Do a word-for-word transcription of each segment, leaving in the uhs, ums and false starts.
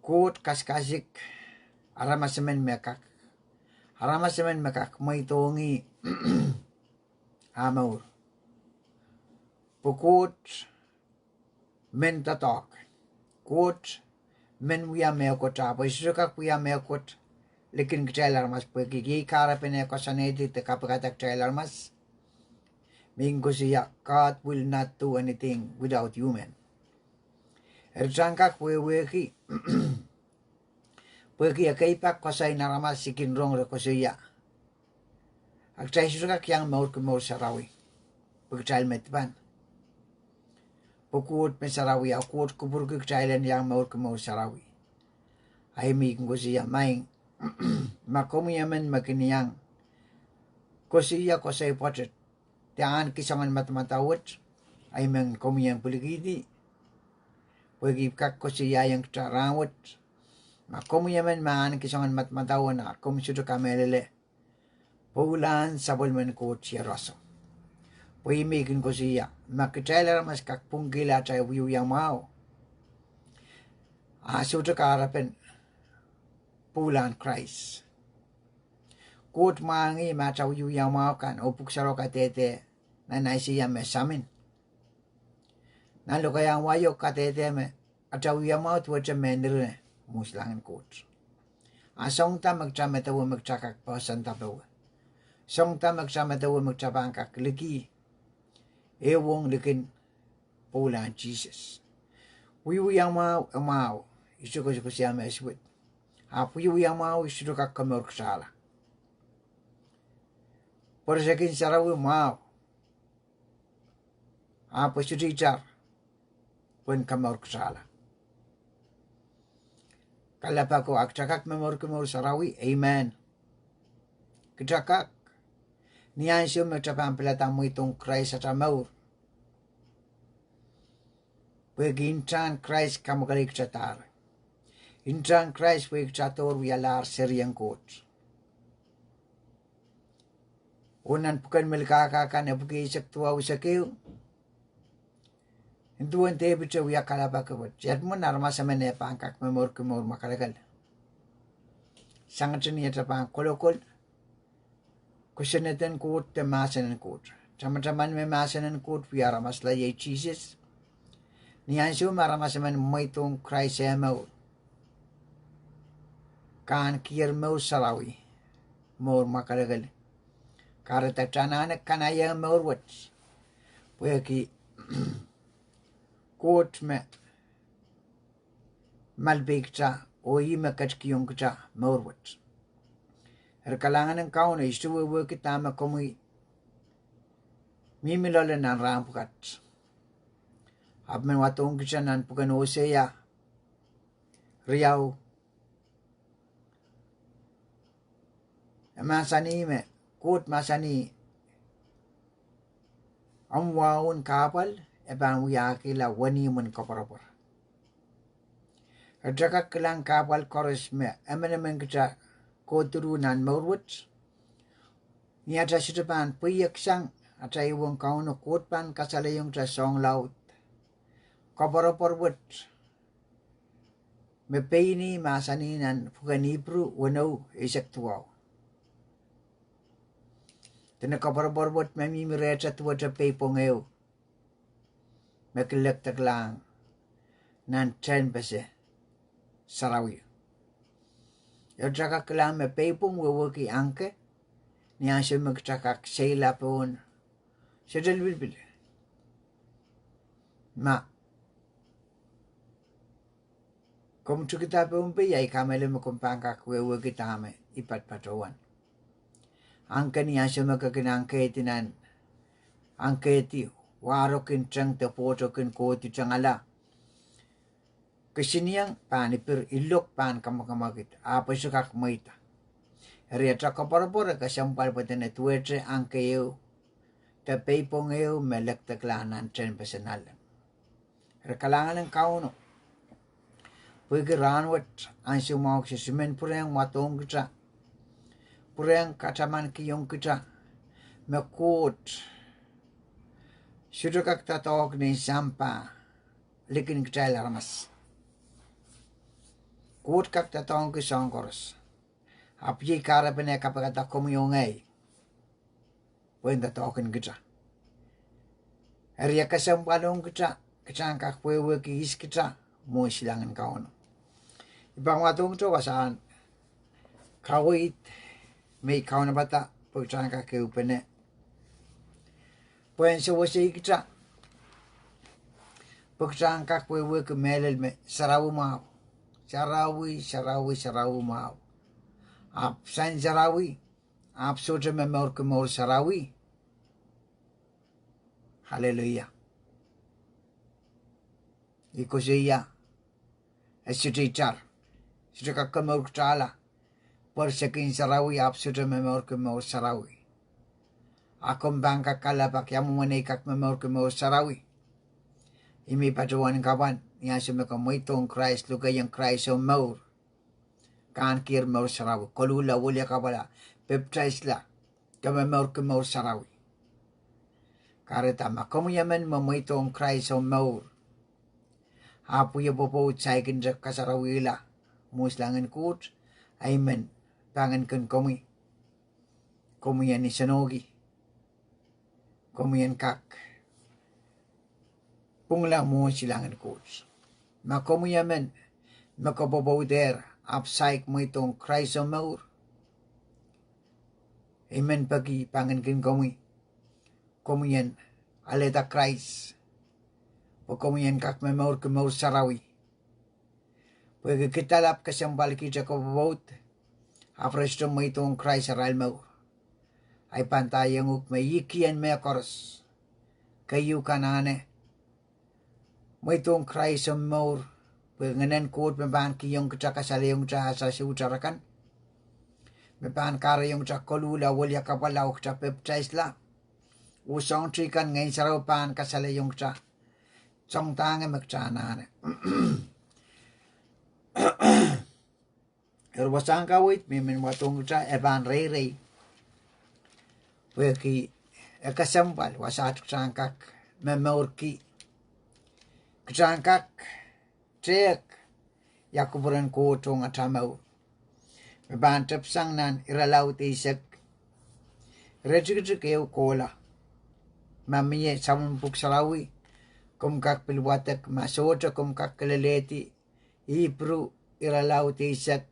Koht kasikasik aramas emen me kak, aramas emen me kak mweidohng ih ah mour. Pwe Koht men doadoahk. Koht men wia mehkot, ahpw e sohte kak wia mehkot likin kitail aramas, pwehki iei kahrepen eh koasoanehdi de kapikada kitail aramas, me kin koasoia, God will not do anything without human. Eri kitail en kak wehwehki, pwehki ekei pak koasoi en aramas I kin rong re koasoia, a kitail sohte kak iang mourki mour sarawi, pwe kitail me dipan. Pwe Koht me sarawi, a Koht kupwurki kitail en iang mourki mour sarawi. A I men kin koasoia, maing, ma komwi emen me kin iang koasoia koasoi pwoatet de ahneki soangen madamadau wet, a I men komwi en pwilikihdi, pwehki I kak koasoiaiong kitail rahnwet, ma komwi emen me ahneki soangen madamadau wet a komw sohte kamehlele, pwoulahn sapwellimen Koht iehroso. Pwe I men kin koasoia, ma kitail aramas kak pwungkihla atail wiewia mwahu, a sohte kahrepen pwoulahn Krais. Koht mwahngih me atail wiewia mwahu kan, oh pwuhk sarawio kadehde nan Aiseia me samin, nan lokaiahn wai o kadehde me atail wiewia mwahu duwehte mehn ire mwohn langin Koht. A soahng da me kitail medewe me kitail kak poahsoanda powe? Soahng da me kitail medewe me kitail pahn kak likih ehuong likin pwoulahn Sises? Wiewia mwahu e mwahu, I sohte koasokoasoia me suwed. Ahpw wiewia mwahu e sohte kak komour kitailla. Pwehki sarawi mwahu, ahpw e sohte itar pwehn komour kitailla. Kalelapak o, a kitail kak momourki mour sarawi? Amen. Kitail kak, ni ansou me kitail pahn pilada mweidohng Krais atail mour. Pwehki ntahn Krais kamwakelei kitail dahr. Ntahn Krais pwe kitail dohr wialahr serien Koht. Oh nan pwuken Melkahka kan epwiki eisek duwau, eisek ehu, nin duwen Depit e wia kalelapak wet, iet mwohn aramas emen e pahn kak momourki mour mwakelekel, sangete ni atail pahn kolokol kosonned en Koht de mahsen en Koht. Tamataman me mahsen en Koht wia aramasla, iei Sises. Ni ansou me aramas emen mweidohng Krais eh mour, kahnkier mour sarawi, mour mwakelekel, kahrehda kitail anahne kanaiehng mour wet, pwehki Koht me malipei kitail, oh ih me ketikihong kitail mour wet. Eri kalahngan en Kauno, I sohte wehwehki dahme komwi mihmi loale nan rahn pwukat. Ahpw men wadohng kitail nan pwuken Oseia riau, e mahsanih me, Koht mahsanih, omw wahun kahpwal e pahn wiahkihla wenihmw en koapworopwor. Eri kitail kak kilang kahpwal koaros me emenemen kitail kohdiruh nan mour wet, ni atail sohte pahn pweieksang atail ehuong Kauno, Koht pahn kasalehiong kitail soahng laud, koapworopwor wet, me pein ih mahsanih nan pwuken Ipru weneu, eisek duwau. Dene koapworopwor wet me mihmi rehtail duwehte peipwong ehu me kin lekdeklahng nan tehnpese sarawi. Eri kitail kak kilang me peipwong wehwehki ahngke, ni ansou me kitail kak seila pohn sohte lipilipil. Ma komw tikida pohn pei, I kamehlele me komw pahn kak wehwehki dahme I patpatohwan. Ahngke ni ansou me ke kin ahngkehdi nan, ahngkehdi warokin teng de pwohtokin kohdi tengala, kisinieng pahn ipir, ilok pahn kamwakamwakid, ahpw e sohte kak mweida. Eri atail koapworopwor e kesempwal pwe dene duwehte ahngke ehu de peipwong ehu me lekdeklahng nan tehnpese nanleng. Eri kalahngan en Kauno, pwehki rahnwet ansou mwahu kitail men pwurehng wadohng kitail, pwurehng katamankihong kitail me Koht sohte kak doadoahk nin sampah likin kitail aramas. Koht kak doadoahngki soahng koaros. Ahpw iei kahrepen eh kapikada komwi oh ngehi pwehn doadoahngki kita. Eri e kesempwal ong kita, kita en kak wehwehki ihs kita mwohn silangin Kauno. I pahn wadohng kita wasahn kaweid me I kaunopada pwe kita en kak ehupene, pwehn sewese kita pwe kita en kak wehwehki mehlel me sarawi mwahu, sarawi, sarawi, sarawi mwahu. Ahpw sansarawi, ahpw sohte momourki mour sarawi. Aleluia. I koasoia, e sohte itar, sohte kak komourkitala pwe e sekin sarawi ahpw sohte momourki mour sarawi. A komw pahn kak kalelapak ia mwomwen ei kak momourki mour sarawi? Ih me I patohwan kapwan, ni ansou me ke mweidohng Krais, lukehiong Krais omw mour, ke ahneki mour sarawi, koluhla, wiliakapwala, pepdaisla, ke momourki mour sarawi. Kahrehda ma komwi emen me mweidohng Krais omw mour, ahpw wie pwopwoud saikinte kasarawihla mwohn silangin Koht, I men pangin kin komwi, komwi en isenohki, komwi en kak pwungla mwohn silangin Koht. Ma komwi emen me ke pwopwoudehr ahpw saik mweidohng Krais omw mour, I men peki, pangin kin komwi, komwi en alehda Krais pwe komwi en kak momourki mour sarawi. Pwehki kidal ahpw kesempwalkihte ke pwopwoud, ahpw re sohte mweidohng Krais arail mour, ahi pahn ndahiong uhk me ih kien mehkoaros. Keieu, ke anahne mweidohng Krais omw mour, pwe Ngehnen Koht me pahn kihong kita, kasalehiong kita as sohte akan, me pahn kahrehiong kita koluhla, wiliakapwala, oh kita pepdaisla, oh soahng teikan Ngehn Sarawi pahn kasalehiong kita, soangdahng me kita anahne. Eri wasahn kaweid me I men wadohng kita e pahn reirei, pwehki e kesempwal wasaht kita en kak momourki, kita en kak tehk ia kupwuren Koht ong atail mour. Me pahn tepsang nan irelaud eisek, iretikitik ehu kohla. Ma mie samwen pwuhk sarawi, komw kak pil wadek, ma sohte komw kak kilelehdi Ipru irelaud eisek,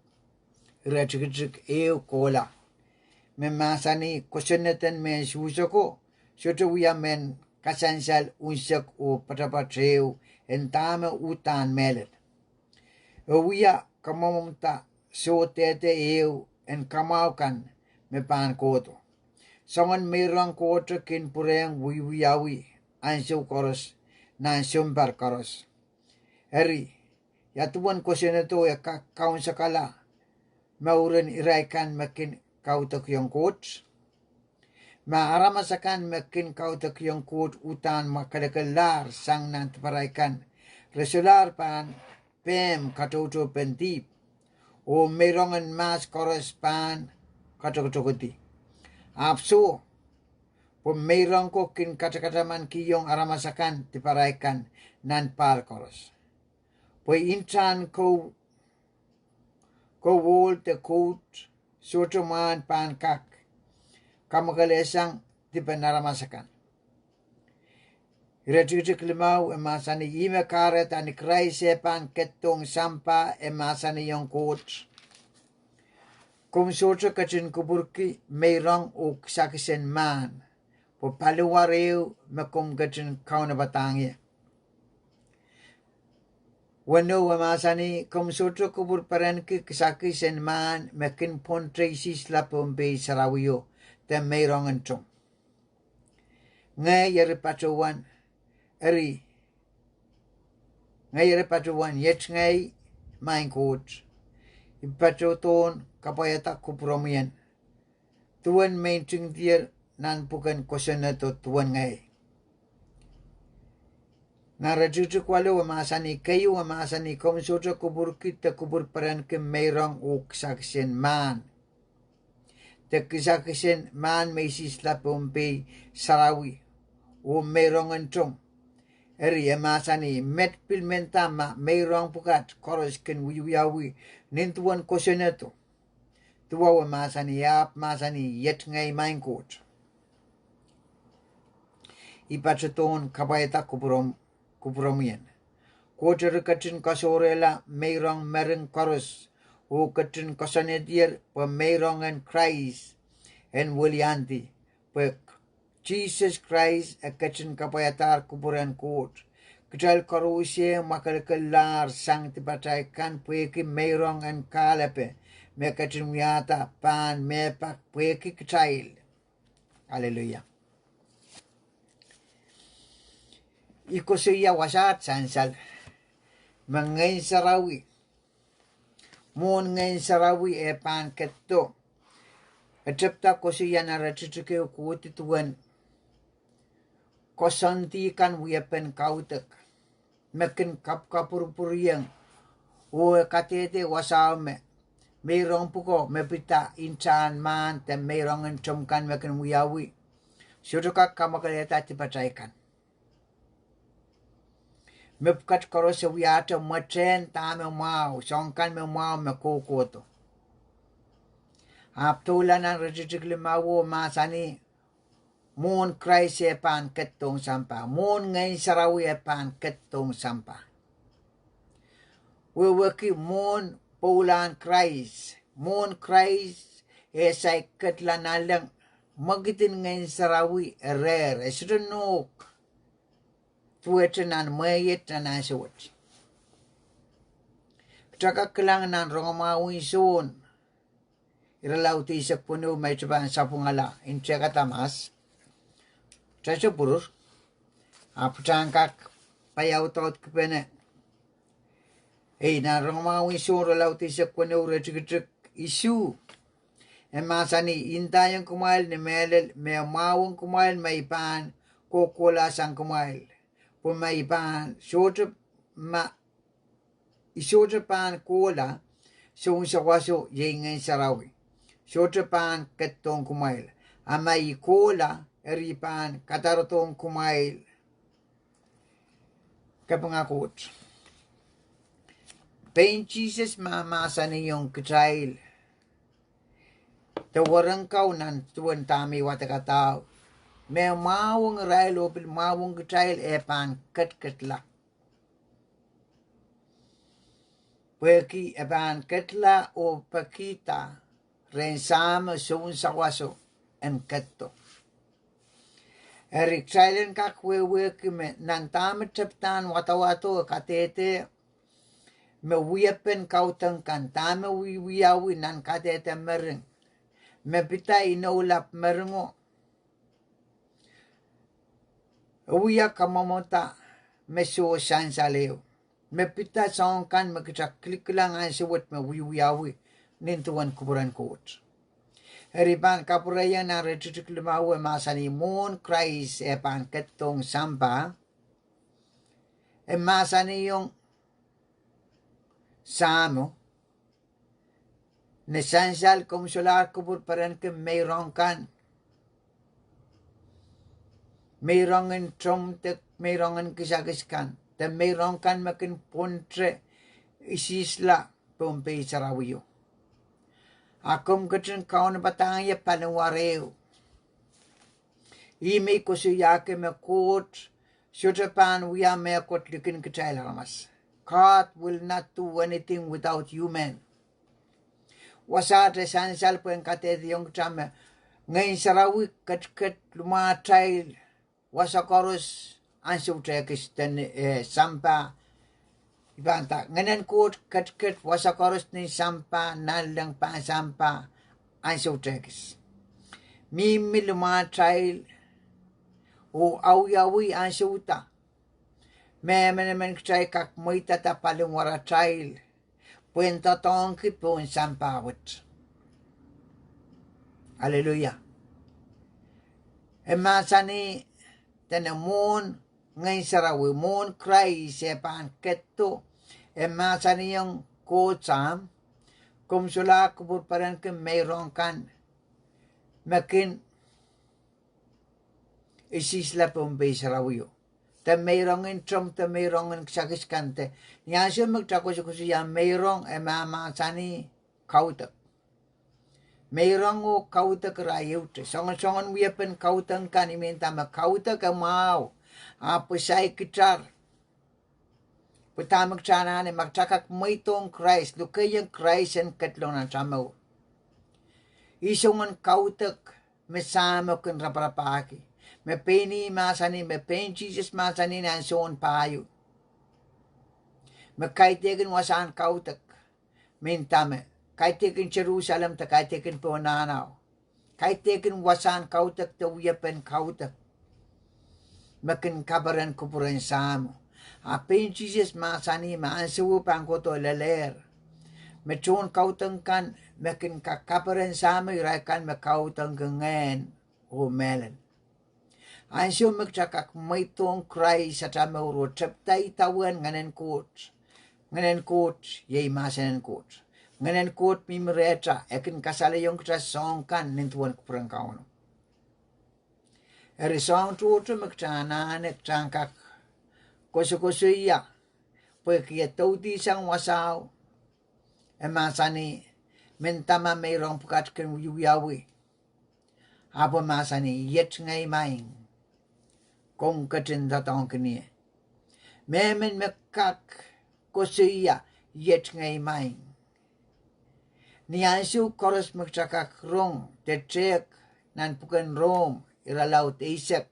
iretikitik ehu kohla, me mahsanih, kosonned en mehn Suhs oko sohte wia mehn kasansal unsek oh poatopoat ehu en dahme uhdahn mehlel. E wia kamwomwomwda sohdehde ehu en kamwahu kan me pahn kohdo. Soangen meirong kohte kin pwurehng wiewiawi ansou koaros, nan sounpar koaros. Eri, ia duwen kosonnedo e kak kaunsekala mouren irail kan me kin kaudokiong Koht? Ma aramas akan me kin kaudokiong Koht uhdahn mwakelekellahr sang nan diparail kan, re solahr pahn pehm katoutou pen dihp, oh meirongen mahs koaros pahn katokotokedi. Ahpw soh, pwe meirong ko kin katakatamankihong aramas akan diparail kan nan pahl koaros. Pwe ntahn kou- kowohl de kout sohte mwahn pahn kak kamwakelehsang dipen aramas akan. Iretikitik limau e mahsanih, ihme kahrehda ni Krais eh pahn ketidohng sampah e mahsanihong Koht, komw sohte ketin kupwurki meirong oh kisakis en mahn, pwe paliwar ehu me komw ketin kaunopadahng ie. Weneu e mahsanih, komw sohte kupwurperenki kisakis en mahn me kin pwonte isihsla Pohnpei sarawio de meirongen tomw. Ngehi eri patohwan, eri, ngehi eri patohwan, iet ngehi, Maing Koht, I patohdohn kapwaiada kupwuromwi en duwen me ntingdier nan pwuken kosonnedo duwen ngehi. Nan iretikitik waluh e mahsanih, keieu e mahsanih, komw sohte kupwurki de kupwurperenki meirong oh kisakis en mahn, de kisakis en mahn me isihsla Pohnpei sarawi, oh meirongen tomw. Eri e mahsanih, met pil menda ma meirong pwukat koaros kin wiewiawi nin duwen kosonnedo. Duwau e mahsanih, e ahpw mahsanih, iet ngehi, Maing Koht, I patohdohn kapwaiada kupwuromw, kupwuromw ien. Koht eri ketin koasoarehla meirong mering koaros, oh ketin koasoanehdier pwe meirong en Krais en weliandi, pwe Sises Krais e ketin kapwaiadahr kupwuren Koht. Kitail koaros mwakelekellahr sang dipatail kan pwehki meirong en kahlepe me ketin wiahda pahn mehpak pwehki kitail. Aleluia. I koasoia wasaht sansal me Ngehn Sarawi, mwohn Ngehn Sarawi e pahn ketido. E tepda koasoia nan iretikitik ehu kohdi duwen koasoandi kan wiepen kaudok me kin kapwkapwurpwuriong, oh e kadehde wasao me meirong pwuko me pida ntahn mahn de meirong en tomw kan me kin wiawi, sohte kak kamwakelehda dipatail kan. Mepwukat koaros e wiahte mwetehn dahme mwahu, soahng kan me mwahu me kohkohdo. Ahpw doula nan iretikitik limau e mahsanih, mwohn Krais e pahn ketidohng sampah, mwohn Ngehn Sarawi e pahn ketidohng sampah. Wehwehki mwohn pwoulahn Krais, mwohn Krais e saik ketla nanleng, mwekid en Ngehn Sarawi e reh, e sohte nohk duwehte nan mwehi et nan ansou wet. Kitail kak kilang nan Rongamwahu en Sohn irelaud eisek weneu, ma kitail pahn sapwungala ntehkada mahs, kitail sohte pwurur, ahpw kitail kak paiaudaudkipene. Ei, nan Rongamwahu en Sohn irelaud eisek weneu, iretikitik isuh, e mahsanih, I ndaiong kumwail ni mehlel me e mwahuong kumwail ma I pahn kohkohla sang kumwail, pwe ma I pahn sohte, ma I sohte pahn kohla, sounsawaso, iei Ngehn Sarawi, sohte pahn ketidohng kumwail. A ma I kohla, eri I pahn kadarodohng kumwail. Kapinga Koht. Pein Sises mahmahsanihong kitail de wahnpoaron kau nan duwen dahme I wadek kadahu, me e mwahuong irail oh pil mwahuong kitail, e pahn ketiketla. Pwehki e pahn ketla oh pekihda rehn Sahmo sounsawaso en ketido. Eri kitail en kak wehwehki me nan dahme tepdahn wadawado e kadehde me wiepen kaudok kan, dahme wiewiawi nan kadehde mering, me pida inou lap meringo, e wia kamwomwada me soh sansal ehu, me pida soahng kan me kitail kilikilang ansou wet me wiewiawi nin duwen kupwuren Koht. Eri I pahn kapwurehiong nan iretikitik limau e mahsanih mwohn Krais e pahn ketidohng sampah, e mahsanihong Sahmo, ni sansal komw solahr kupwur perenki meirong kan, meirong en tomw de meirong en kisakis kan, de meirong kan me kin pwonte isihsla pohn pei sarawio. A komw ketin kaunopadahng ie paliwar ehu. Ih me I koasoiahki me Koht sohte pahn wia mehkot likin kitail aramas. God will not do anything without human. Wasaht e sansal pwehn kadehdehiong kitail me Ngehn Sarawi ketiket limwahtail wasa koaros ansou tehkis, de, eh, sampah. I pahn nda, Ngehnen Koht ketiket wasa koaros nin sampah, nanleng pahn sampah, ansou tehkis. Mihmi limwahtail, oh awiawi ansouda me emenemen kitail kak mweidada paliwaratail pwehn doadoahngki pohn sampah wet. Aleluia. E mahsanih, dene mwohn Ngehn Sarawi, mwohn Krais e pahn ketido, e mahsanihong Koht Sahm, komw solahr kupwur perenki meirong kan me kin isihsla pohn pei sarawio. De meirong en term, de meirong en kisakis kan de. Ni ansou me kitail koasokoasoia meirong, e mahmahsanih kaudok. Meirong oh kaudok irail ehute. Soangen, soangen wiepen kaudok kan, I men nda me kaudok e mwahu. Ahpw saikinte, pwe dahme kitail anahne, ma kitail kak mweidohng Krais, lukehiong Krais en ketilong nan atail mour, ih soangen kaudok me Sahmo kin raparapahki. Me pein ih mahsanih, me pein Sises mahsanih nan Sohn pahieu, me kaidehkin wasahn kaudok, me nda me kaidehkin Serusalem de kaidehkin pohn nahnao, kaidehkin wasahn kaudok de wiepen kaudok me kin kaperen kupwuren Sahmo. A pein Sises mahsanih me ansou pahn kohdo lelehr, me tohn kaudok kan me kin kak kaperen Sahmo irail kan me kaudokki ngehn oh mehlel. Ansou me kitail kak mweidohng Krais atail mour oh tepda idawehn Ngehn en Koht, Ngehn en Koht iei mahsen en Koht. Ngehn en Koht mihmi rehtail, e kin kasalehiong kitail soahng kan nin duwen kupwuren Kauno. Eri soahng tohto me kitail anahne kitail kak koasokoasoia, pwehki e doudihsang wasao, e mahsanih, me nda ma meirong pwukat kin wiewiawi, ahpw e mahsanih, iet ngehi maing, komw ketin doadoahngkin ie. Mehmen me kak koasoia, iet ngehi maing. Ni ansou koaros me kitail kak rong de tehk nan pwuken Rom irelaud eisek,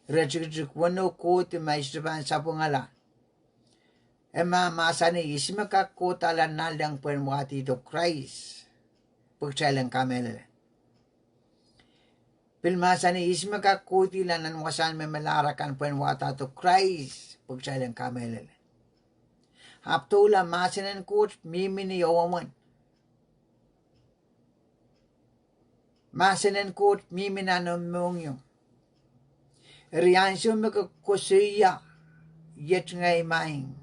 iretikitik weneu kohdi, ma I sohte pahn sapwungala, e mahmahsanih, ihs me kak kohdahla nanleng pwehn wahdihdo Krais, pwe kitail en kamehlele. Pil mahsanih, ihs me kak kohdihla nan wasahn me melahr akan pwehn wahdahdo Krais, pwe kitail en kamehlele. Ahpw doula, mahsen en Koht mihmi ni ewomwen. Mahsen en Koht mihmi nan omw mohngiong. Eri ansou me ke koasoia, iet ngehi maing,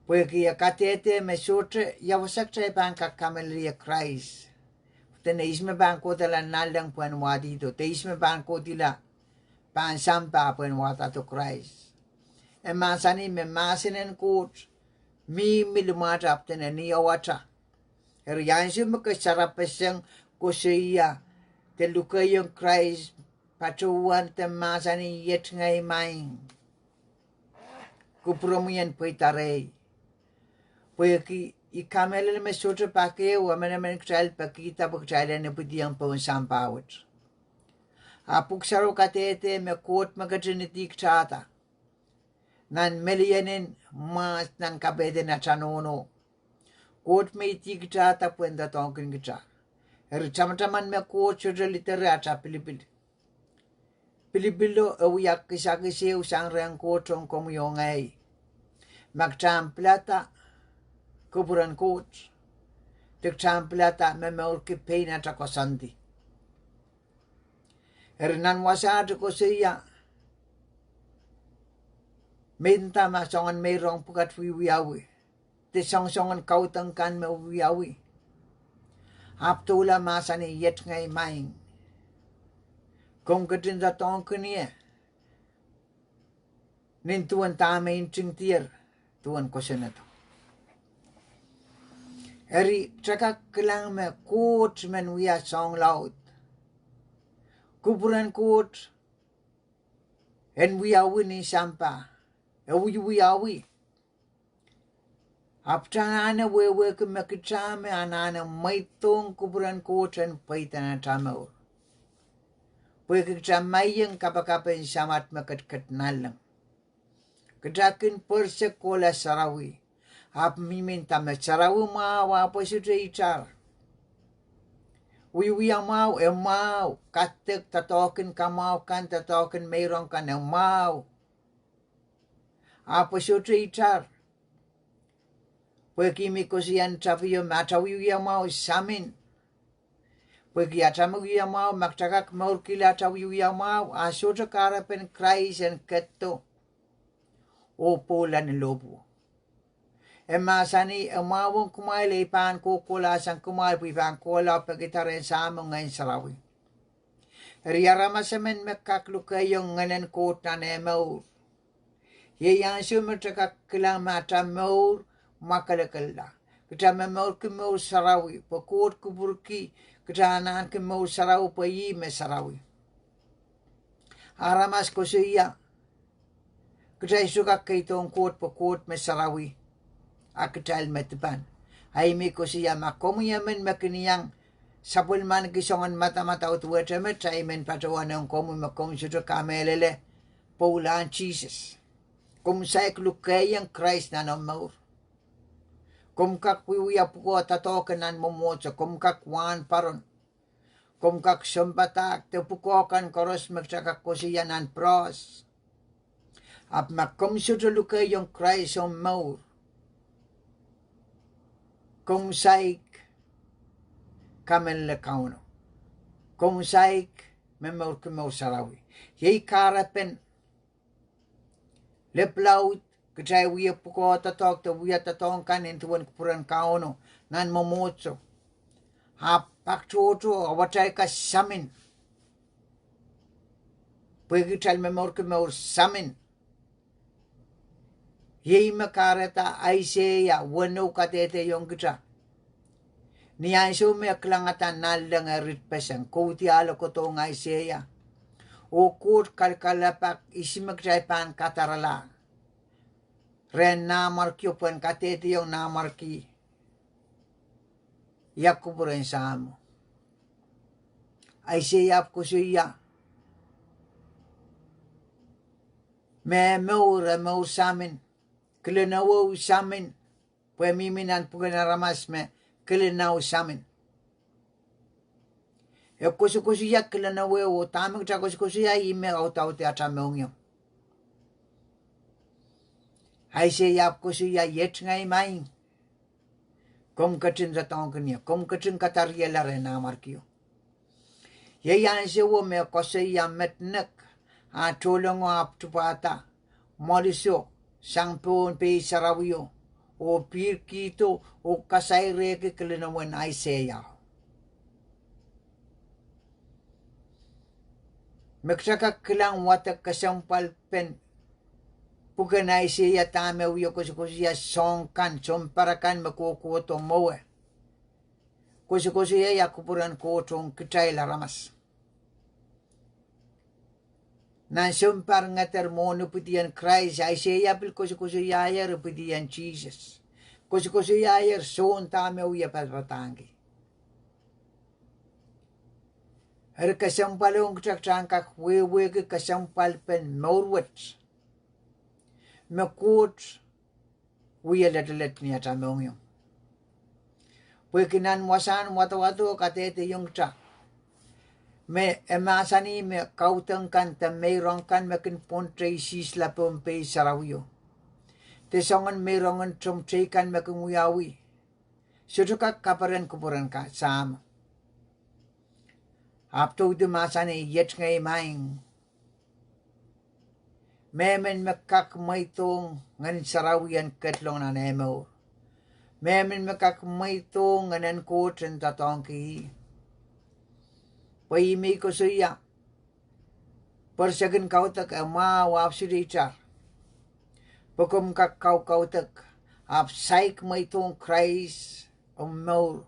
pwehki e kadehde me sohte ia wasa kitail pahn kak kamehlele Krais, dene ihs me pahn kohdahla nanleng pwehn wahdihdo, de ihs me pahn kohdihla, pahn sampah pwehn wahdahdo Krais. E mahsanih me mahsen en Koht mihmi limwahtail, ahpw dene ni ewata. Eri ansou me ke sarapeseng, koasoia, de lukehiong Krais, patohwan de mahsanih, iet ngehi maing, kupwuromwi en pweida rehi. Pwehki I kamehlele me sohte pak ehu emenemen kitail pekihda pwe kitail en ipwidiong pohn sampah wet. A Pwuhk Sarawi kadehde me Koht me ketin idihkitahda nan melienen mwahs nan kapehdehn atail nohno, Koht me idihkitahda pwehn doadoahngkin kitail. Eri tamataman me Koht sohte lidere atail pilipil. Pilipilo e wia kisakis ehu sang rehn Koht ong komwi oh ngehi. Ma kitail en pilada kupwuren Koht, de kitail en pilada momourki pein atail koasoandi. Eri nan wasahte koasoia, me nda ma soangen meirong pwukat wiewiawi, de soangsoangen kaudok kan me wiewiawi, ahpw doula mahsanih, iet ngehi maing, komw ketin doadoahngkin ie, nin duwen dahme I ntingdier, duwen kosonnedo. Eri kitail kak kilang me Koht men wia soahng laud. Kupwuren Koht en wiawi nin sampah, e wiewiawi. Ahpw kitail anahne wehwehki me kitail me anahne mweidohng kupwuren Koht en pweida nan atail mour, pwehki kitail meieng kapakapen Samat me ketiket nanleng. Kitail kin pwerisek kohla sarawi. Ahpw mihmi nda me sarawi mwahu, ahpw e sohte itar. Wiewia mwahu e mwahu, kadek, doadoahk en kamwahu kan, doadoahk en meirong kan e mwahu, ahpw e sohte itar. Pwehki I men koasoia ni tapio me atail wiewia mwahu samin. Pwehki atail wiewia mwahu, ma kitail kak mourkihla atail wiewia mwahu, a sohte kahrepen Krais en ketido oh pwoula ni lohpwuo. E mahsanih, e mwahu ong kumwail, I pahn kohkohlahsang kumwail, pwe I pahn kohla pekihda rehn Sahmo Ngehn Sarawi. Eri aramas emen me kak lukehiong Ngehnen Koht nan eh mour, iei ansou me kitail kak kilang me atail mour mwakelekella. Kitail momourki mour sarawi pwe Koht kupwurki kitail en ahneki mour sarawi pwe ih me sarawi. Aramas koasoia kitail sohte kak keidohng Koht pwe Koht me sarawi, a kitail me dipan. A ih me I koasoia, ma komwi emen me kin iang sapwellimaniki soangen madamadau duwehte met, I men patohwanohng komwi me komw sohte kamehlele pwoulahn Sises. Komw saik lukehiong Krais nan omw mour. Komw kak wiewia pwukoa doadoahk en nan mwomwohdiso, komw kak wahnpoaron, komw kak sounpadahk de pwukoa kan koaros me kitail kak koasoia nan Prohs. Ahpw ma komw sohte lukehiong Krais omw mour, komw saik kamehlele Kauno. Komw saik momourki mour sarawi. Iei kahrepen lepwulaud kitail wie pwukoa doadoahk de wia doadoahk kan nin duwen kupwuren Kauno nan mwomwohdiso, ahpw pak tohto awatail ka samin pwehki kitail momourki mour samin. Iei me kahrehda Aiseia weneu kadehdehiong kitail. Ni ansou me e kilangada nanleng eh ritpeseng, kaudiahl e kohdohng Aiseia, oh Koht kalkalapak ihs me kitail pahn kadarala rehn nanmwarkio pwehn kadehdehiong nanmwarki ia kupwuren Sahmo. Aiseia ahpw koasoia me e mour, e mour samin, kilenaweu samin, pwe mihmi nan pwuken aramas me kilenau samin. E koasokoasoia kilenaweo, dahme kitail koasokoasoia ih me audaudki atail mohngiong. Aiseia ahpw koasoia, iet ngehi maing, komw ketin doadoahngkin ie, komw ketin kadariehla rehn nanmwarkio. Iei ansouo me e koasoia met nek, a tohnlengo ahpw dipwada mwoaliso sang pohn pei sarawio, oh pihrkihdo oh kasairehki kilin ewen Aiseia. Me kitail kak kilang wadek kesempwalpen pwuken Aiseia, dahme e wie koasokoasoia soahng kan, sounpar akan me kohkohdo mwowe. Koasokoasoia ia kupwuren Koht ong kitail aramas. Nan sounpar ngeder mwohn ipwidien Krais, Aiseia pil koasokoasoiaier ipwidien Sises. Koasokoasoiaier soahng dahme e wie padapadahngki. Eri kesempwal ong kitail, kitail en kak wehwehki kesempwalpen mour wet me Koht wie letelet ni atail mohngiong. Pwehki nan wasahn wadawado e kadehdehiong kitail me e mahsanih me kaudok kan de meirong kan me kin pwonte isihsla pohn pei sarawio, de soangen meirongen tomw teikan me kin wiawi, sohte kak kaperen kupwuren Sahmo. Ahpw doudi mahsanih, iet ngehi maing, mehmen me kak mweidohng Ngehn Sarawi en ketlong nan eh mour, mehmen me kak mweidohng Ngehnen Koht en doadoahngki ih. Pwe ih me I koasoia, pwerisek en kaudok e mwahu ahpw sohte itar, pwe komw kak kaukaudok ahpw saik mweidohng Krais omw mour,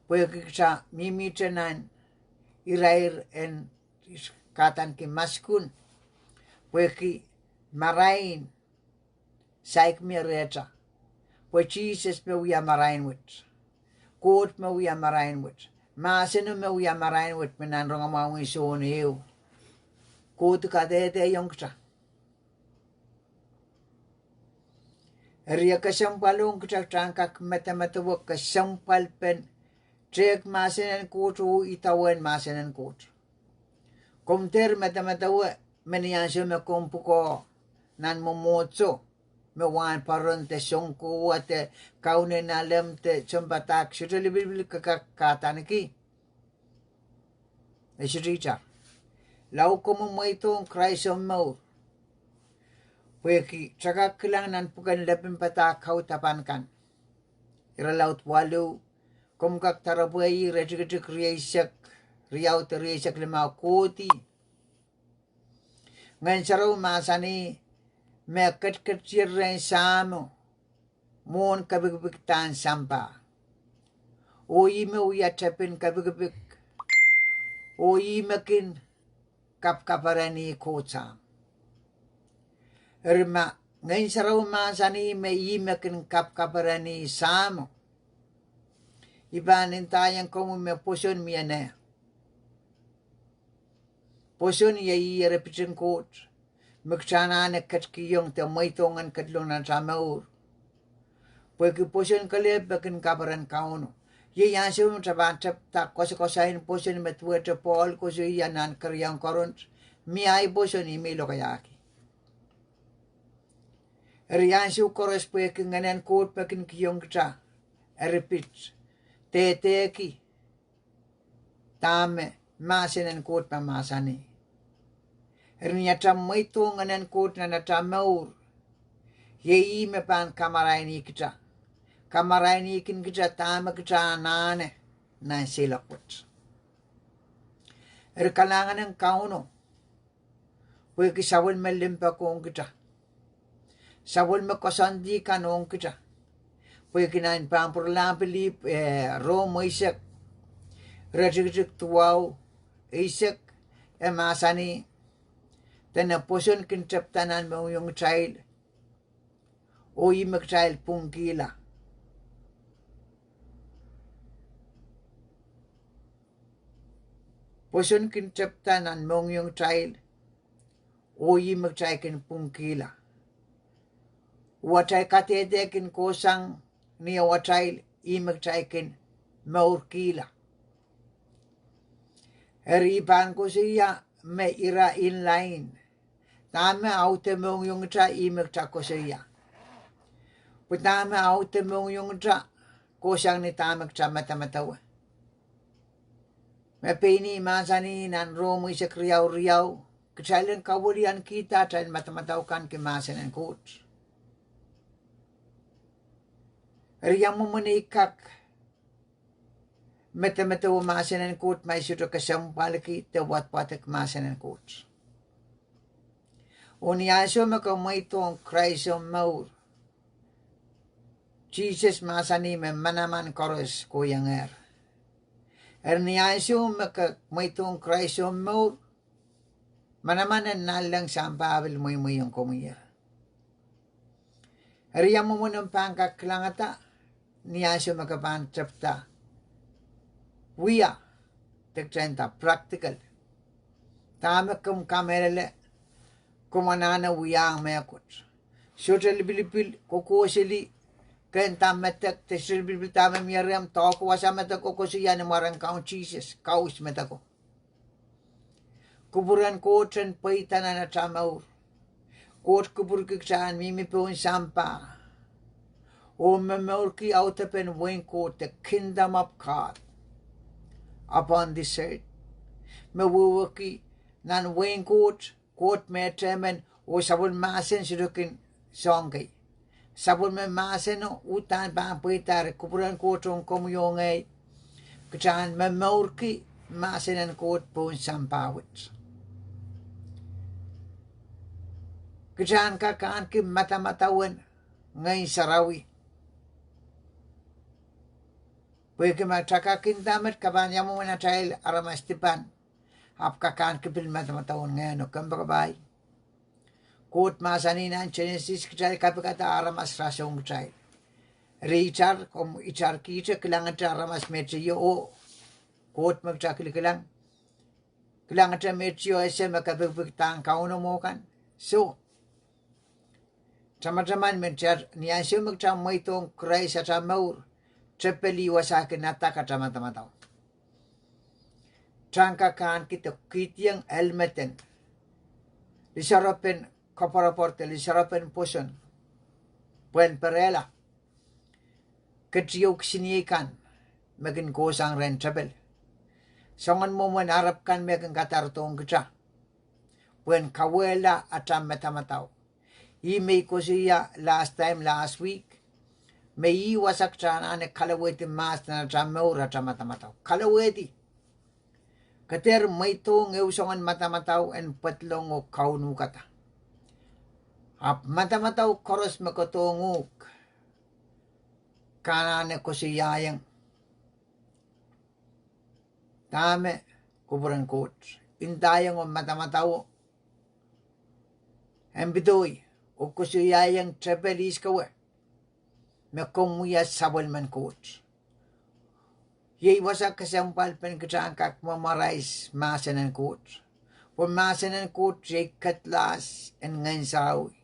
pwehki kitail mihmihte nan irair en kahdaneki maskun, pwehki marain saik mie rehtail, pwe Sises me wia marain wet, Koht me wia marain wet, mahseno me wia marain wet, me nan rongamwahu en Sohn ehu kohdo kadehdehiong kitail. Eri e kesempwal ong kitail, kitail en kak medemedewe kesempwalpen tehk mahsen en Koht oh idawehn mahsen en Koht. Komw dehr medemedewe me ni ansou me komw pwukoa nan mwomwohdiso me wahnpoaron de sounkowa de kaun en alem de sounpadahk, sohte lipilipil ke kak kahdaneki. E sohte itar. Lao komw mweidohng Krais omw mour, pwehki kitail kak kilang nan pwuken Lepin Padahk Kaudapan kan, irelaud waluh, komw kak doaropwe ih iretikitik rieisek, riau de rieisek limau kohdi. Ngehn Sarawi mahsanih me ketiket rehn Sahmo mwohn kepikipikdahn sampah. Oh ih me wia tepin kepikipik. Oh ih me kin kapkaperenih Koht Sahm. Eri ma Ngehn Sarawi mahsanih me ih me kin kapkaperenih Sahmo, I pahn ndaiong komwi me pwoson mie ne. Pwoson iei ih eripit en Koht me kitail anahne ketikihong de mweidohng en ketilong nan atail mour. Pwehki pwoson kelehpw me kin kaperen Kauno. Iei ansou me kitail pahn tepda koasokoasoain pwoson me duwehte Pohl koasoia nan keriaun Korint, mie ahi pwoson, ihme I lokaiahki. Eri ansou koaros pwehki Ngehn en Koht me kin kihong kitail eripit, dehdehki dahme mahsen en Koht me mahsanih. Eri ni atail mweidohng Ngehn en Koht nan atail mour, iei ih me pahn kamaraini kitail, kamarainihkin kitail dahme kitail anahne nan seiloak wet. Eri kalahngan en Kauno pwehki sapwellime limpoak ong kitail, sapwellime koasoandi kan ong kitail. Pwehki nan pahn pwuralahng pilihp, eh, Rom eisek, iretikitik duwau, eisek, e mahsanih, dene pwoson kin tepda nan mohngiongitail, oh ih me kitail pwungkihla. Pwoson kin tepda nan mohngiongitail, oh ih me kitail kin pwungkihla. Oh atail kadehde kin kohsang ni atail, ih me kitail kin mourkihla. Eri I pahn koasoia me ira inline. Dahme aude mohngiongitail, ih me kitail koasoia. Pwe dahme aude mohngiongitail kohsang ni dahme kitail madamadau. Me pein ih mahsanih nan Rom eisek riau riau, kitail en kawiliankihda atail madamadau kan ki mahsen en Koht. Eri ia mwomwen ei kak medemedewe mahsen en Koht ma I sohte kesempwalki de wadwadek mahsen en Koht? Oh ni ansou me ke mweidohng Krais omw mour, Sises mahsanih me manaman koaros kohiengehr. Eri ni ansou me ke mweidohng Krais omw mour, manaman en nanleng sampah pil mweimweiong komwi. Eri ia mwomwen omw pahn kak kilangada ni ansou me ke pahn tepda wia, de kitail nda practical, dahme komw kamehlele komw anahne wiahiong mehkot. Sohte lipilipil, kokohseli, ke nda medek, de sohte lipilipil dahme mie rehmw, doahke wasa medeko, koasoia ni mwaren Kaun Sises, kaus medeko. Kupwuren Koht en pweida nan atail mour. Koht kupwurki kitail en mihmi pohn sampah oh momourki audepen wehin Koht, the kingdom of God upon this earth. Me wehwehki nan wehin Koht, Koht me determine, oh sapwellime mahsen sohte kin soahng kei. Sapwellime mahseno uhdahn pahn pweida. Eri kupwuren Koht ong komwi oh ngehi, kitail en momourki mahsen en Koht pohn sampah wet. Kitail en kak ahneki madamadau en Ngehn Sarawi. Pwehki ma kitail kak nda met, ke pahn ia mwomwen atail aramas dipan, ahpw kak ahneki pil madamadau en Ngehno. Kompoakepahi. Koht mahsanih nan Genesis, kitail kapikada aramas rasehng kitail. Eri itar, komw itarkihte, kilangete aramas meteio oh Koht me kitail kilikilang. Kilangete meteio ese me kepikipikdahng Kauno mwo kan. Soh, tamataman me kitail, ni ansou me kitail mweidohng Krais atail mour, tepel ih wasa kin adak atail madamadau. Kitail en kak ahneki de kihdiong helmet en lisoaropen koapworopwor de lisoaropen pwoson, pwehn perehla ketieu kisiniei kan me kin kohsang rehn tepel. Soangen mwomwen arep kan me kin kadarodohng kitail pwehn kauwehla atail madamadau. Ihme I koasoia last time, last week, me ih wasa kitail anahne kalowehdi mahs nan atail mour, atail madamadau. Kalowehdi. Ke dehr mweidohng ehu soangen madamadau en pedolong oh kaunuhkada. Ahpw madamadau koaros me ke dohng uhk, ke anahne koasoiaiong dahme kupwuren Koht. Ndaiong oh madamadau en pedoi oh koasoiaiong tepel ihs kowe me komw wia sapwellimen Koht. Iei wasa kesempwal pen kitail en kak memorize mahsen en Koht. Pwe mahsen en Koht iei kedlahs en Ngehn Sarawi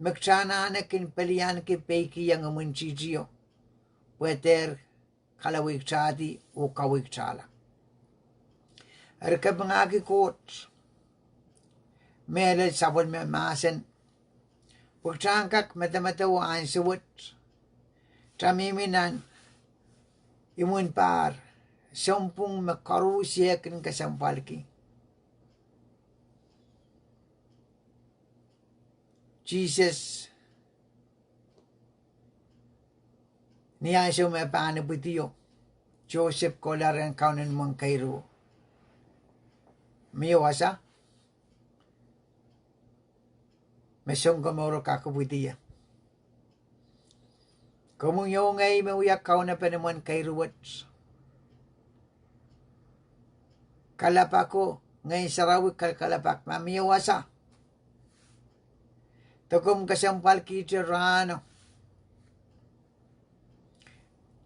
me kitail anahne kin pelianki, peikiong, imwintihtio, pwe dehr kaloweiktahdi oh kaweikitahla. Eri kapingahki Koht mehlel sapwellime mahsen pwe kitail en kak medemedewe ansou wet, tamihmi nan imwin pahr, sounpwong me koaruhsie kin kesempwalki. Sises, ni ansou me pahn ipwidio, Joseph kohla rehn Kauno ni mwein keiruwo. Mie wasa me Sounkomouro kak ipwidi ie? Komwi oh ngehi me wia kaunopen imwen keiru wet, kalapako, Ngehn Sarawi kalkalapak ma mie wasa, de komw kesempwalkihte rahno,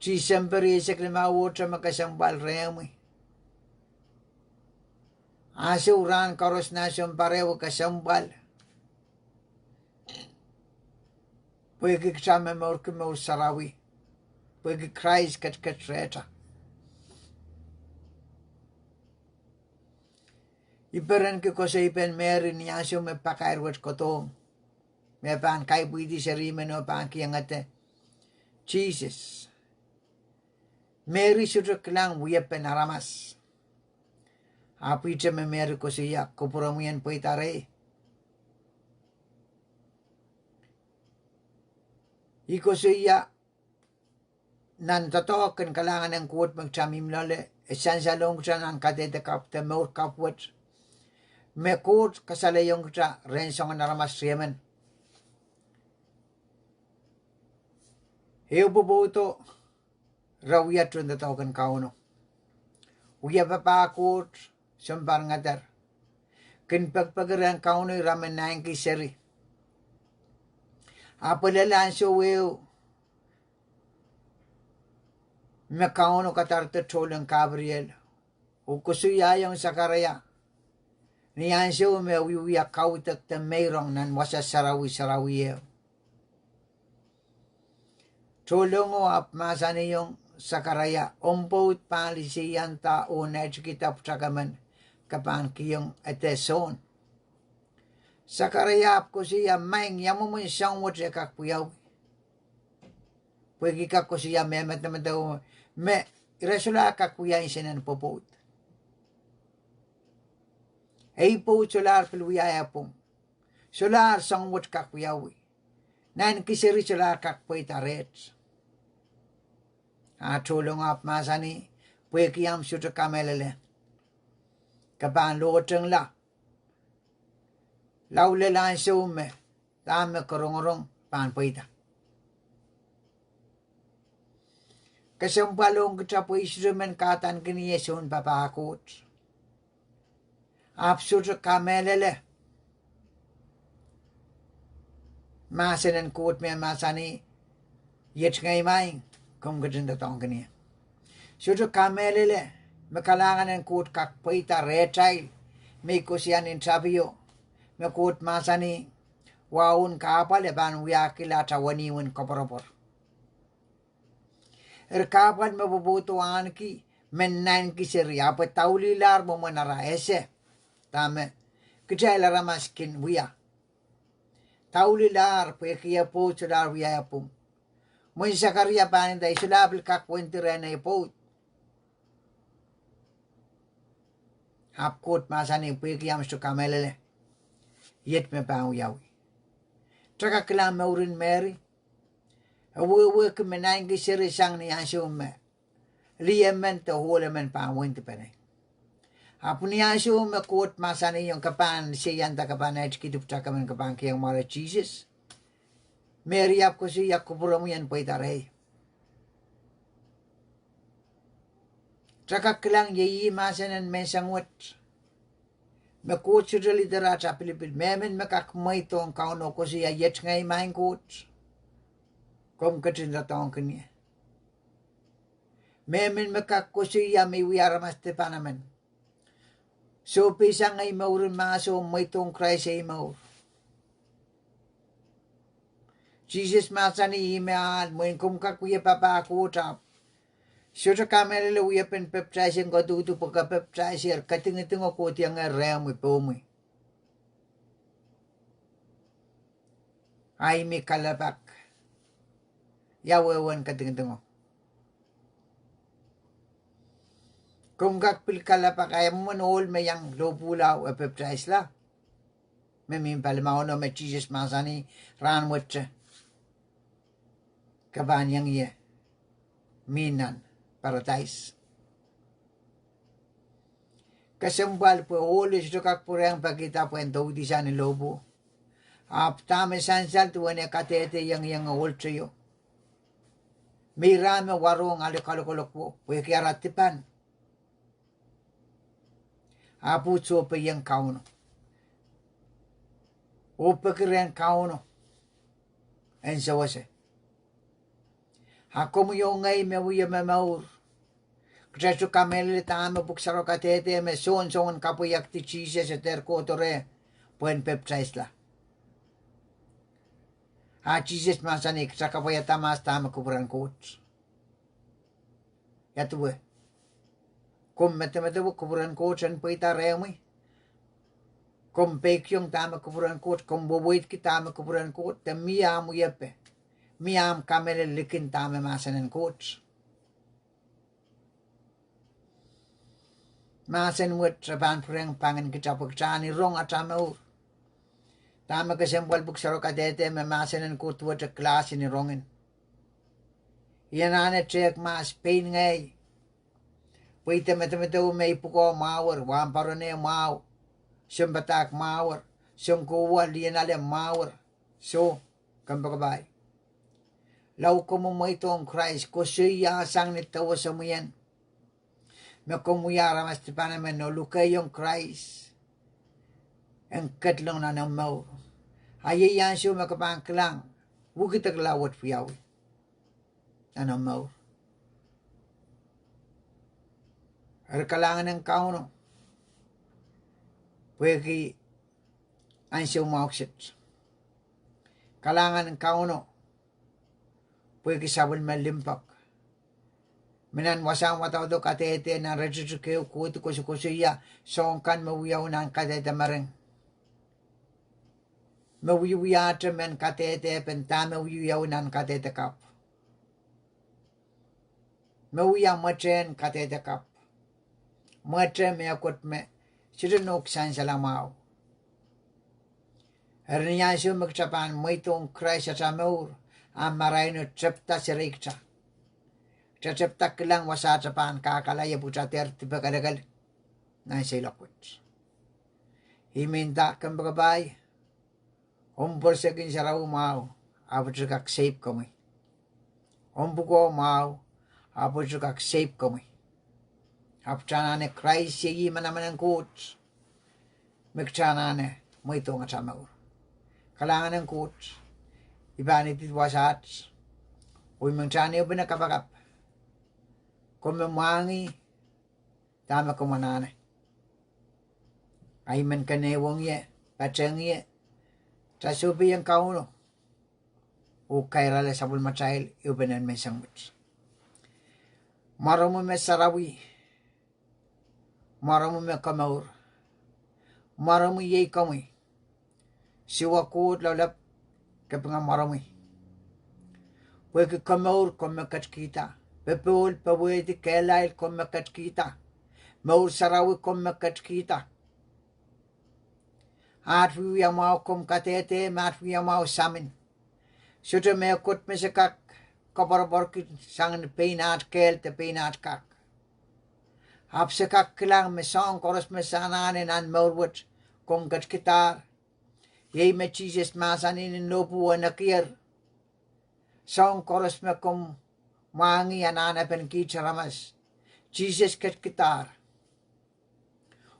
Tisempe rieisek limauo, me kesempwal rehmwi. Ansou rahn koaros nan sounpar ehu kesempwal, pwehki kitail momourki mour sarawi, pwehki Krais ketiket rehtail. I perenki koasoipen Mery ni ansou me pakair wet kodohng, me pahn kaipwidi seri men oh pahn kihong ede Sises. Mery sohte kilang wiepen aramas. Ahpw ihte me Mery koasoia, Kupwuromwi en pweida rehi. I koasoia nan doadoahk en kalahngan en Koht me kitail mihmi loale, e sansalohng kitail nan kadehde kapw de mour kapw wet, me Koht kasalehiong kitail rehn soangen aramas riemen. Ehu pwopwoudo re wia tohn doadoahk en Kauno. Wia papah Koht sounpar ngeder, kin pekipeki rehn Kauno ira me naineki seri. Ahpw lel ansou ehu me Kauno kadarodo tohlen Kapiriel oh koasoiaiong Sakaria ni ansou me wiewia kaudok de meirong nan wasa sarawi sarawi ehu. Tohnlengo ahpw mahsanihong Sakaria, Omw pwoud pahn liseianda oh netikihda pwutak emen, ke pahn kihong ede Sohn. Sakaria ahpw koasoia, Maing, ia mwomwen soahng wet e kak wiawi? Pwehki kak koasoia me medemedewe me ira solahr kak wia nsenen pwopwoud. Ei pwoud solahr pil wiahier pwung. Solahr soahng wet kak wiawi. Naineki seri solahr kak pweida reht. A tohnlengo ahpw mahsanih, Pwehki ahmw sohte kamehlele, ke pahn lohtengla lao lel ansou me dahme ke rongorong pahn pweida. Kesempwal ong kitail pwe I sohte men kahdaneki ie soun papah Koht. Ahpw sohte kamehlele mahsen en Koht me mahsanih, Iet ngehi maing, komw ketin doadoahngkin ie. Sohte kamehlele me kalahngan en Koht kak pweida rehtail, me I koasoia nin tapio, me Koht mahsanih, Wahun kahpwal e pahn wiahkihla atail wenihmwen koapworopwor. Eri kahpwal me pwopwoudo ahneki men naineki seri, ahpw e daulihlahr mwomwen ara ese dahme kitail aramas kin wia. Daulihlahr pwehki e pwoud solahr wiahier pwung. Mwein Sakaria pahn nda, I solahr pil kak wendi rehn ei pwoud. Ahpw Koht mahsanih, Pwehki ahmw sohte kamehlele, iet me pahn wiawi. Kitail kak kilang mouren Mery. E wehwehki me naineki seri sang ni ansou me lih emen de ohl emen pahn wendipene. Ahpw ni ansou me Koht mahsanihong ke pahn seianda, ke pahn aitiki dipwt akan, ke pahn kihong mwoare Sises, Mery ahpw koasoia, Kupwuromwi en pweida rehi. Kitail kak kilang iei ih mahsen en menseng wet me Koht sohte lider atail pilipil. Mehmen me kak mweidohng Kauno koasoia, Iet ngehi, Maing Koht, komw ketin doadoahngkin ie. Mehmen me kak koasoia me I wia aramas dipan emen, soh, peisang ei mour en mahso, mweidohng Krais ei mour. Sises mahsanih, Ih me ahl, mwein komw kak wia papah Koht ahpw sohte kamehlele wiepen pepdaising kodudu, pwe ke pepdaisehr, ke dingadingo kohdiong rehmwi, pomwi. A I mih kalelapak, ia wehwehn ke dingadingo? Komw kak pil kalelapak, a mwomwen ohl me iang lohpwuhla e pepdaisla, me mihmi palimaun, me Sises mahsanih, Rahnwet ke pahn iang ie mih nan paradais. Kesempwal pwe ohl e sohte kak pwurehng pekihda pwehn doudisang ni lohpwuo. Ahpw dahme sansal duwen eh kadehde iengieng ohlte io, me ira me warohng ale kalokolok wo pwehki ara dipan, ahpw sohpehiong Kauno oh peki rehn Kauno en sewese. A komwi oh ngehi me wie momour, kitail sohte kamehlele dahme Pwuhk Sarawi kadehde me soansoangen kapwaiada Sises e dehr kohdo reh pwehn pepdaisla. A Sises mahsanih, Kitail kapwaiada mahs dahme kupwuren Koht. Ia duwe? Komw medemedewe kupwuren Koht en pweida rehmwi? Komw peikiong dahme kupwuren Koht, komw weweidki dahme kupwuren Koht, de mie ahmw wiepe, mie ahmw kamehlele likin dahme mahsen en Koht? Mahsen wet e pahn pwurehng pangin kitail pwe kitail en rong atail mour. Dahme kesempwal Pwuhk Sarawi kadehde me mahsen en Koht duwehte kilahs en rongin. I anahne tehk mahs pein ngehi, pwe I demedemedewe me I pwukoa mwahuer, wahnpoaron mwahu, sounpadahk mwahuer, sounkowa, lien ale mwahuer. Soh, kompoakepahi. Lao komw mweidohng Krais, koasoia sang ni dewe semwien me komw wia aramas dipan emen oh lukehiong Krais en ketilong nan omw mour. A iei ansou me ke pahn kilang wekidekla wet wiawi nan omw mour. Eri kalahngan en Kauno pwehki ansou mwahu kiset. Kalahngan en Kauno pwehki sapwellime limpoak. Me nan wasahn wadawado kadehde nan iretikitik ehu kohdi koasokoasoia soahng kan me wiawi nan kadehde mering, me wiewiahte mehn kadehde pen dahme wiewiawi nan kadehde kapw, me wia mwetehn kadehde kapw, mwete mehkot me sohte nohk sansal mwahu. Eri ni ansou me kitail pahn mweidohng Krais atail mour, a maraino tepda serei kitail. Kitail tepda kilang wasa kitail pahn kahkala ie pwe kitail dehr dipekelekel nan seiloak wet. Ih me nda, kompoakepahi, omw pwurisekin sarawi mwahu, ahpwete kak safe komwi. Omw pwukoa mwahu, ahpwete kak safe komwi. Ahpw kitail anahne Krais iei ih manaman en Koht me kitail anahne mweidohng atail mour. Kalahngan en Koht. I pahn idid wasaht, oh I men kitail en ehupene kapakap. Komw mwahngih dahme komw anahne. A I men kenehwong ie, patehng ie, kitail sohpeiong Kauno oh kairala sapwellimatail ehupenen menseng wet. Mwaromwi me sarawi, mwaromwi me komour, mwaromwi iei komwi. Siwa Koht Lapalap, kapinga mwaromwi. Pwehki komour komw me ketkihda, popohl, powehdi, kehlail komw me ketkihda, mour sarawi komw me ketkihda. Aht wiewia mwahu komw kadehde me aht wiewia mwahu samin. Sohte mehkot me se kak koapworopworki sang ni pein aht kehl de pein aht kak. Ahpw se kak kilang me soahng koaros me se anahne nan mour wet, komw ketkihdahr. Iei me Sises mahsanih ni lohpwuo nekier, soahng koaros me komw mwahngih anahnepen kiht aramas, Sises ketkihdahr.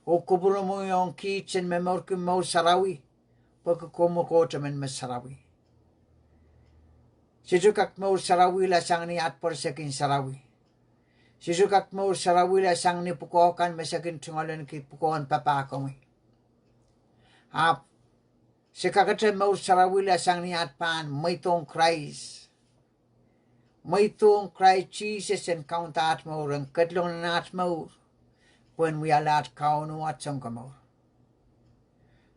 Oh kupwuromwi ong kiht sen momourki mour sarawi, pwehki komwi Kohtemen me sarawi. Sohte kak mour sarawihla sang ni aht pwerisek en sarawi. Sohte kak mour sarawihla sang ni pwukoa kan me se kin tungoalenki pwukoahn papah komwi. Ahpw se kakete mour sarawihla sang ni aht pahn mweidohng Krais. Mweidohng Krais Sises en kaunda aht mour, en ketlong nan aht mour, pwehn wiahla aht Kauno, aht Sounkomour.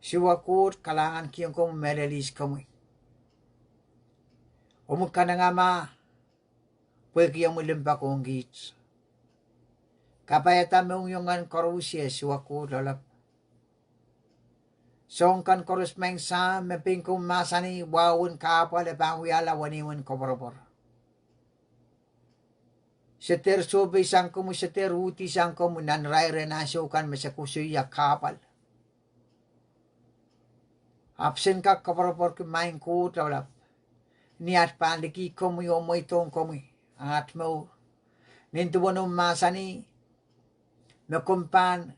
Siwa Koht, kalahngan kihong komwi, mehlel ihs komwi. Omwi kanengamah, pwehki omwi limpoak ong kiht. Kapaiada mohngiong kan koaros, Siwa Koht Lapalap. Soahng kan koaros, Maing Sahm, me pein komwi mahsanih wahu en kahpwal e pahn wiahla wenihmwen koapworopwor. Se dehr sohpeisang komwi, se dehr uhdihsang komwi nan irair en ansou kan me se koasoia kahpwal. Ahpw sen kak koapworopworki, Maing Koht Lapalap, ni aht pahn likih komwi oh mweidohng komwi aht mour, nin duwen omw mahsanih me komw pahn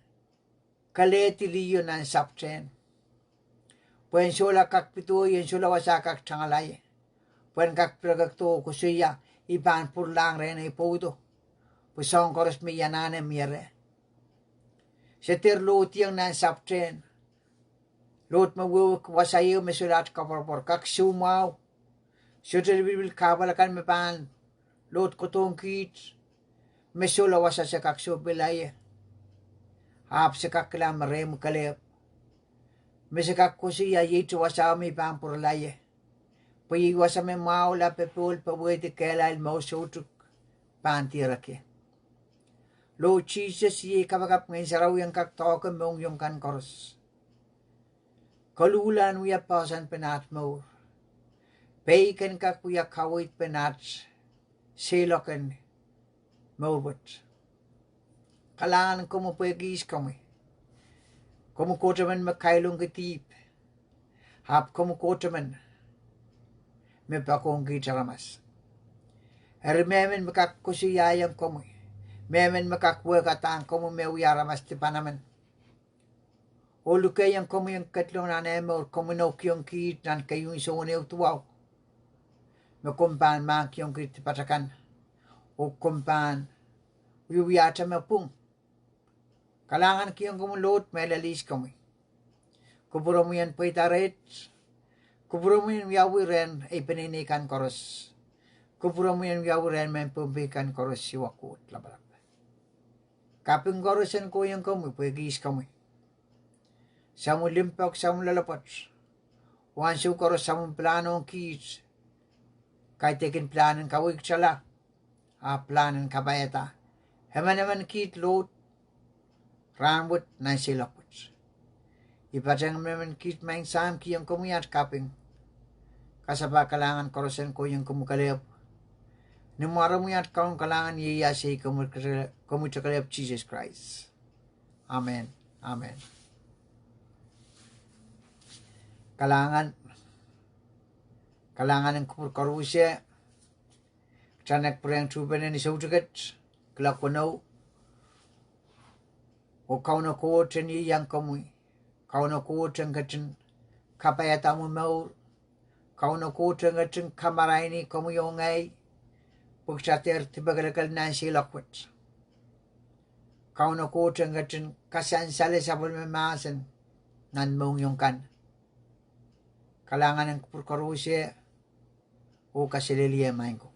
kelehdi liho nan sapwtehn, pwe en solahr kak pedohi, en solahr wasa kak tangala ie, pwe en kak pirekekdo oh koasoia, I pahn pwuralahng rehn ei pwoudo, pwe soahng koaros me I anahne mie reh. Se dehr lohdiong nan sapwtehn, lohd me wehwehki wasa ieu me solahr aht koapworopwor, kak soumwahu. Sohte lipilipil kahpwal akan me pahn lohd kohdohng kiht me solahr wasa se kak sohpeila ie. Ahpw se kak kilang me rehmwi kelehpw, me se kak koasoia, Iei te wasao me I pahn pwurala ie, pwe iei wasa me mwahula, popohl, powehdi, kehlail, mour soutuk pahn dierek ie. Lord Sises, iei kapakap Ngehn Sarawi en kak doahke mohngiong kan koaros. Koluhla en wia poahsoanpen aht mour, pwe I kin kak wia kaweid pen aht seiloak en mour wet. Kalahngan komwi pwehki ihs komwi. Komwi Kohtemen me kailongki dihp, ahpw komwi Kohtemen me poakohng kiht aramas. Eri mehmen me kak koasoiaiong komwi, mehmen me kak wehkadahng komwi me wia aramas dipan emen, oh lukehiong komwi en ketlong nan eh mour, komwi inoukihong kiht nan keieun Sohn ehu duwau, me komw pahn mahkikihong kiht dipatail kan, oh komw pahn wiewiahte me pwung. Kalahngan kihong komwi Lord, mehlel ihs komwi. Kupwuromwi en pweida reht, kupwuromwi en wiawi rehn ei peneinei kan koaros, kupwuromwi en wiawi rehn mehn Pohnpei kan koaros, Siwa Koht Lapalap. Kaping koaros en kohiong komwi pwehki ihs komwi. Samwilahn limpoak, samwilahn loalopwoat, oh ansou koaros samwilahn pilahn ong kiht, kaidehkin pilahn en kaweid kitala, ahpw pilahn en kapaiada emenemen kiht Lord, rahnwet nan seiloak wet. I patehng emenemen kiht Maing Sahm kihong komwi aht kaping, kasapahl, kalahngan koaros en kohiong komwi kelehpw. Ni mwaromwi aht kaun kalahngan ieias ei komwi, komwite kelehpw Sises Krais. Amen. Amen. Kalahngan, kalahngan en kupwur koaros. Kitail en pwurehng tuhpene ni soutiket, kuloak weneu. Oh Kauno Koht en ieiang komwi. Kauno Koht en ketin kapaiada omwi mour. Kauno Koht en ketin kamaraini komwi oh ngehi, pwe kitail dehr dipekelekel nan seiloak wet. Kauno Koht en ketin kasansale sapwellime mahsen nan mohngiong kan. Kalahngan en kupwur koaros, oh kaselehlie maing ko.